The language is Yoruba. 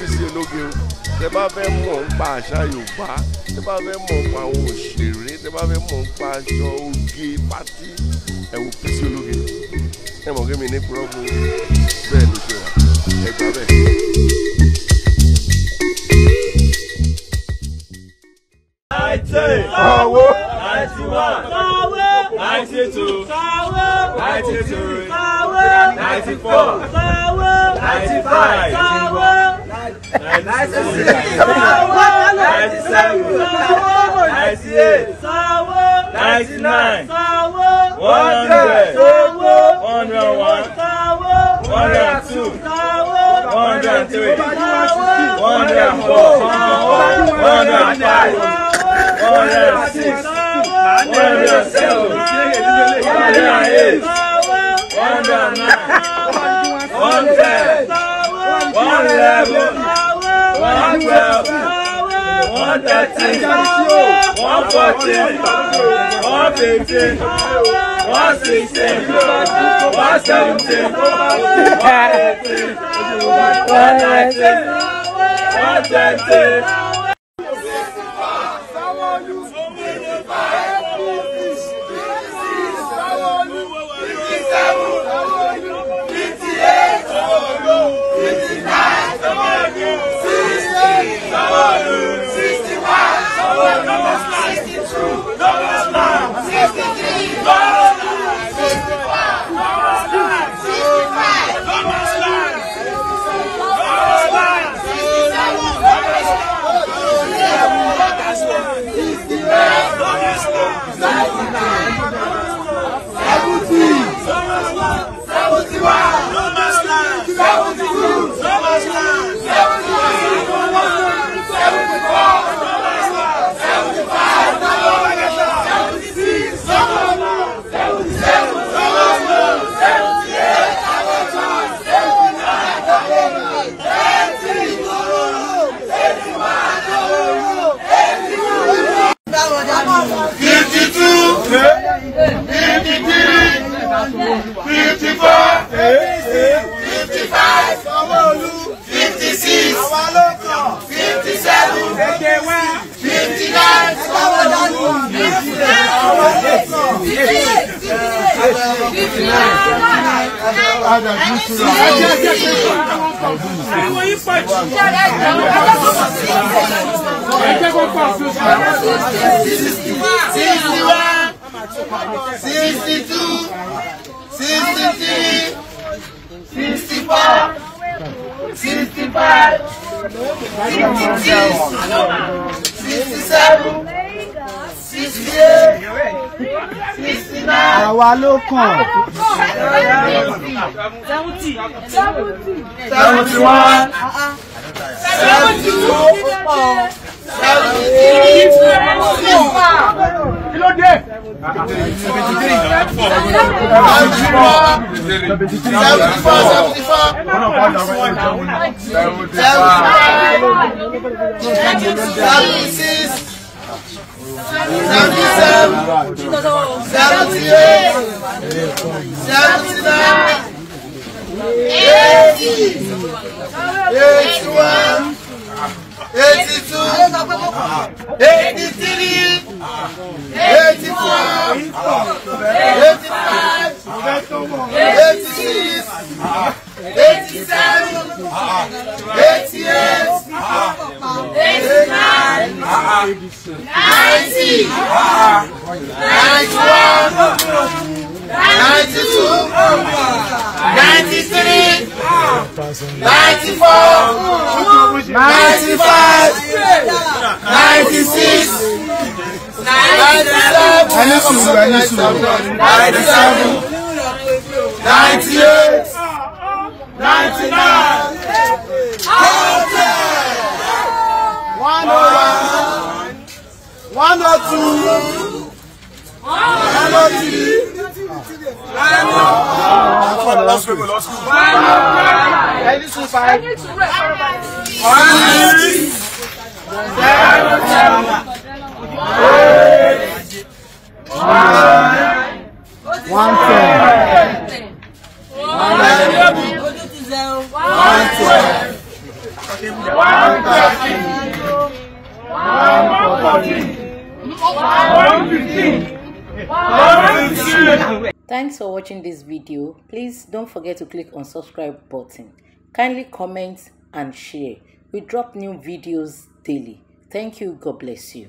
Bísí Ológe o. Tẹ bá fẹ́ mọ̀ nípa àṣà Yorùbá, tẹ bá fẹ́ mọ̀ nípa àwọn òṣèré, tẹ bá fẹ́ mọ̀ nípa aṣọ oge pátí, ẹ wo Bísí Ológe. Ẹ mọ̀ kí mi ní púrọ́fù bẹ́ẹ̀ ló ṣe wà, ẹ gbà bẹ́ẹ̀. Owó 91, 92, 93, 94, 95, 96, 97, 98, 99, 100, 101, 102, 103, 104, 105, 106, 107, 108, 109, 110, 111, 112, 113, 114, 115, 116, 117, 118, 119, 120. Àwa ló kàn. 71, 72, 73, Kí ló dé? 74, 74, 76, 77, 78, 79, 80, 81, 82, 83, 84, 85, 86, 87, 88, 89, 90, 91, 92, 93, 94, 95, 96, 97, 97, 98, 99, 100, 101, 102, 103, 105, 106, 7, 8, 9, 110, 111, 112, 113, 114, 115, 116. Thanks for watching this video. Please don't forget to click on subscribe button. Kindly comment and share. We drop new videos daily. Thank you. God bless you.